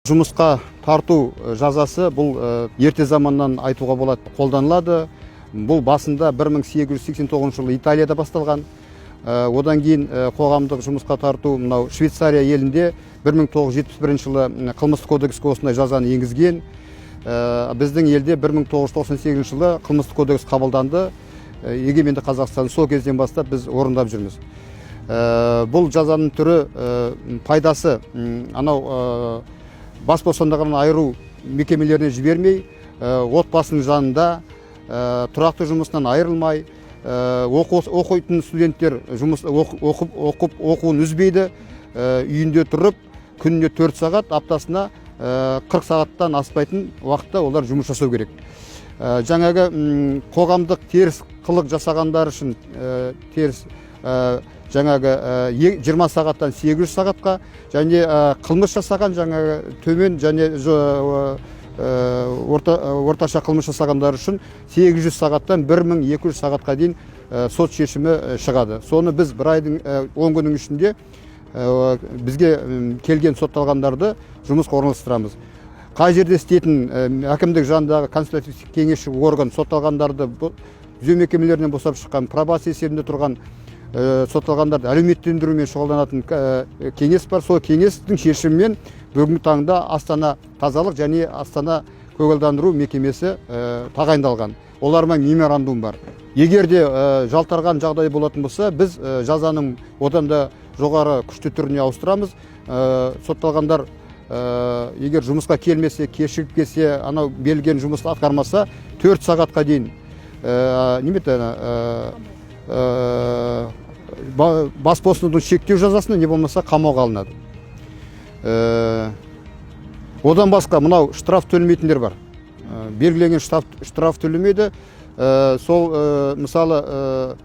Жұмысқа тарту жазасы бұл ерте заманнан айтуға болады, қолданылады. Бұл басында 1889 жылы Италияда басталған. Одан кейін қоғамдық жұмысқа тарту мынау Швейцария елінде 1971 жылы қылмыстық кодекске осындай жазаны енгізген. Біздің елде 1998 жылы қылмыстық кодекс қабылданды. Егеменді Қазақстан, сол кезден бастап біз орындап жүрміз. Бұл жазаның түрі, пайдасы анау бас бостандығынан айыру мекемелеріне жібермей, отбасының жанында, тұрақты жұмысынан айырылмай, оқитын студенттер жұмыс оқып, оқып оқуын үзбейді, үйінде тұрып, күніне 4 сағат, аптасына 40 сағаттан аспайтын уақытта олар жұмыс жасау керек. Жаңағы қоғамдық теріс қылық жасағандар үшін, теріс, жаңағы 20 сағаттан 800 сағатқа және қылмыс жасаған, жаңағы төмен және орташа қылмыс жасағандар үшін 800 сағаттан 1200 сағатқа дейін сот шешімі шығады. Соны біз бір айдың 10 күннің ішінде бізге келген сотталғандарды жұмысқа орналастырамыз. Қай жерде істейтін, әкімдік жанындағы консультативтік кеңесші орган сотталғандарды, түзеу мекемелерінен босап шыққан, пробация есебінде тұрған сотталғандарды әлеуметтендірумен шұғылданатын кеңес бар. Сол кеңестің шешімімен бүгінгі таңда Астана тазалық және Астана көгалдандыру мекемесі тағайындалған, олармен меморандум бар. Егер де жалтарған жағдай болатын болса, біз жазаның одан да жоғары, күшті түріне ауыстырамыз. Сотталғандар егер жұмысқа келмесе, кешігіп келсе, анау берілген жұмысты атқармаса, 4 сағатқа дейін неме еді, ана, бас бостандығын шектеу жазасына не болмаса қамауға алынады. Одан басқа мынау штраф төлемейтіндер бар. Белгіленген штраф төлемейді. Сол мысалы,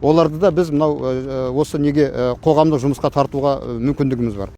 оларды да біз мынау осы неге, қоғамдық жұмысқа тартуға мүмкіндігіміз бар.